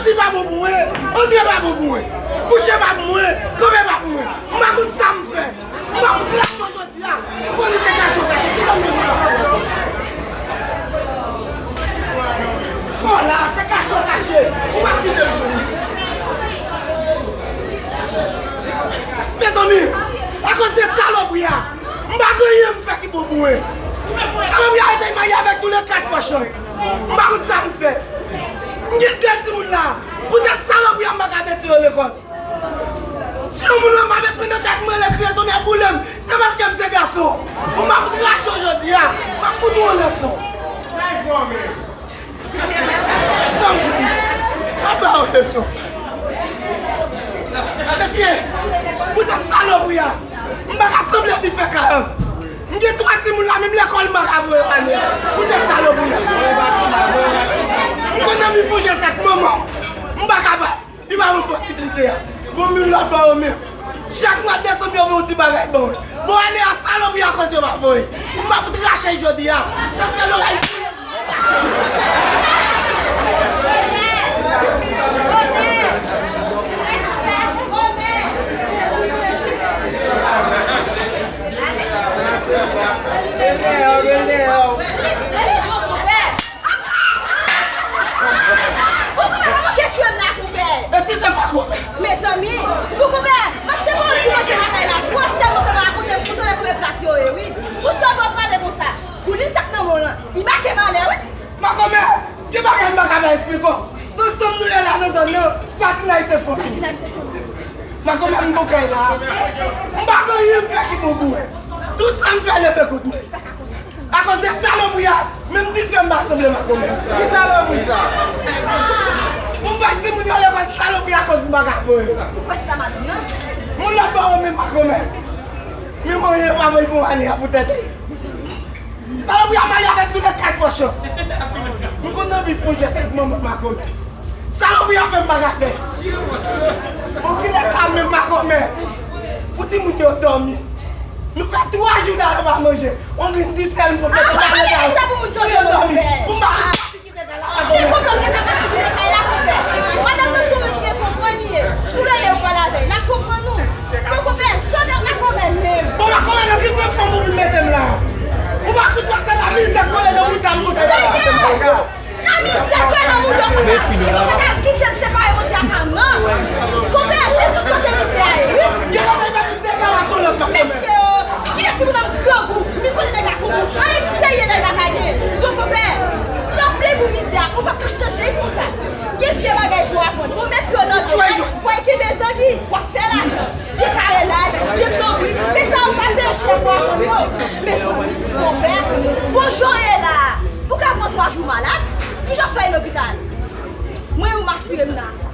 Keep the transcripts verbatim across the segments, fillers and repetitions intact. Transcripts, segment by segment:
Soti pa bon pou mwen, antre pa bon pou mwen. Kouche pa pou mwen, kanpe pa pou mwen. M pa konn sa m fè. M pa fout rache w jodi a. M konnen se kache w kache. Kite m nan sa. Fò la, se kache w kache. Ou p ap kite m jwenn. Mezanmi, akoz de salopri a, m pa gen anyen m fè ki bon pou mwen. Salopri a rete marye avèk tou le kat pòch lan. M pa konn sa m fè. M gen de timoun la. Poutèt salopri a, m pa ka mete yo lekòl. Si yon moun wè m pa met men nan tèt mwen, rele kriye tonnè boule m, se paske m se gason. Bon, m a fout rache w jodi a. M a fout ou yon leson. Sa m di w, m a ba w leson. Mesye, poutèt salopri a, m pa ka sanble dife kay an. M gen twa timoun la, menm lekòl m pa ka voye yo ale. Poutèt salopri a. M konn anvi fè yon jès ak manman w. M pa kapab. Li pa ban m posiblite a. Bon, moun lòt bò yo menm. Chak mwa desanm yo voye yon ti bagay ban mwen. Bon, ane a salopri akoz yo pa voye. Pou m pa fout rache jodi a. Sa fè lòray. Bon, konpè, pa manke tchwe m la, konpè. E si se pa konpè? Mezanmi, bon, konpè, m ap se bon ti manje lakay la. Vwòs sèlman fè pa rakonte m pou tande konbyen plat yo ye, wi. Pou sa w pale konsa. Koulin sa k nan men w lan, li make malè, wi. Makomè, gen bagay m pa ka pa esplike w. Se ansanm nou ye la nan zòn nan, Fasinay se fanmi. Fasinay se fanmi. Makomè, m gon kay la. M pa gen anyen m fè ki bon pou mwen. Tout sa m fè leve kout men. Akoz de salopri a, menm dife m pa sanble makomè. Ki salopri sa? Pou m bay timoun yo lekòl, salopri akoz m pa ka voye. Ou kwè se ta madanm nan? Moun lòt bò yo menm makomè. Men mwen pa voye pou ane a poutèt. Salopri a marye avèk tou le kat pòch lan. M konn anvi fè yon jès ak manman makomè. Salopri a fè m pa ka fè. Bon, kilè sa menm makomè? Pou timoun yo dòmi. Nou fè twa jou la yo pa manje. On grenn disèl m pran mete nan kay la. Pou yo dòmi. Pou m pa fout pati kite kay la, makomè. Men konpè, ou pa ka pati kite kay la, konpè. Madanm nan se yon moun ki gen konprann li ye. Si w rele, ou pale avè l, l ap konprann ou. Bon, konpè, sòt ak makomè menm. Bon, makomè, nan ki zafè fanm ou vin mete m la? Ou pa fout wè se lamizè k kole nan bouda m konsa. Lamizè k kole nan bouda w konsa. Ou pa ta kite m separe manje ak manman. Konpè, se tout kote mizè a ye, wi. Gen kote l pa fout dega la sou lòt la. Mesye, kite timoun nan grangou. Mi kote nèg la konprann. Anyen serye nèg la pa gen. Bon, konpè, tanpri pou mizè a. Ou p ap ka chanje konsa. Gen vye bagay pou w aprann. Bon, met pye w nan dlo, w al kenbe zangi, w ap fè lajan. Gen karelaj, gen plonbri, men sa yo pa peche pou aprann yo. Mezanmi, konpè, bon jan w ye la, ou ka pran twa jou malad, kijan w fè ye lopital? Mwen, ou m asire m nan sa.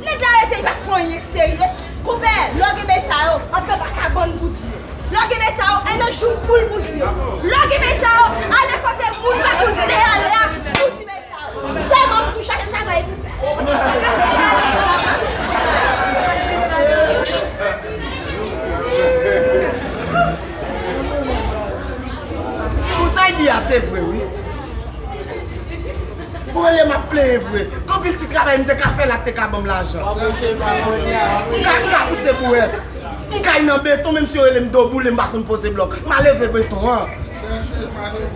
Nèg la rete, li pa fè anyen serye. Konpè, lè w gen bèy sa yo, antre pa kabann pou di yo. Lè w gen bèy sa yo, al nan jou poul pou di yo. Lè w gen bèy sa yo, ale kote moun pa konn vle ale a pou di bèy sa yo. Sèlman m tou chache travay pou fè. Bon, sa l di a, se vre, wi. Bon, rele m ap plenyen vre. Gen anpil ti travay m te ka fè la k te ka ban m lajan. M ka, m ka pouse bouwèt. M kay nan beton, menm si yo rele m do boule, m pa konn poze blòk. M a leve beton an.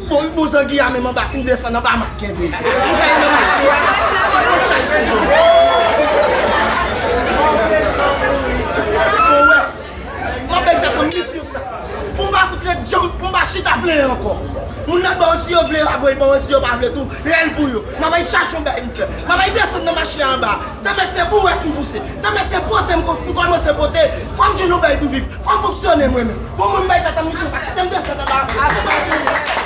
Bon, bon zangi a menm anba, si m desann anba, m ap kenbe. M kay nan mache a, m ap pran chay sou do m. Bon, wè, m ap bay tèt an misyon sa. Pou m pa fout ret djanm, pou m pa chita plenyen ankò. Moun nan ba yo, si yo vle, yo a voye ba yo, si yo pa vle tou, rèl pou yo. M ap al chache yon bagay m fè. M ap al desann nan mache a anba. Tanmèt se bouwèt m pouse. Tanmèt se pote m ko-, m kòmanse pote. Fò m jwenn yon bagay pou m viv. Fò m fonksyone mwen menm. Bon, mwen m bay tèt an misyon sa. Kite m desann anba.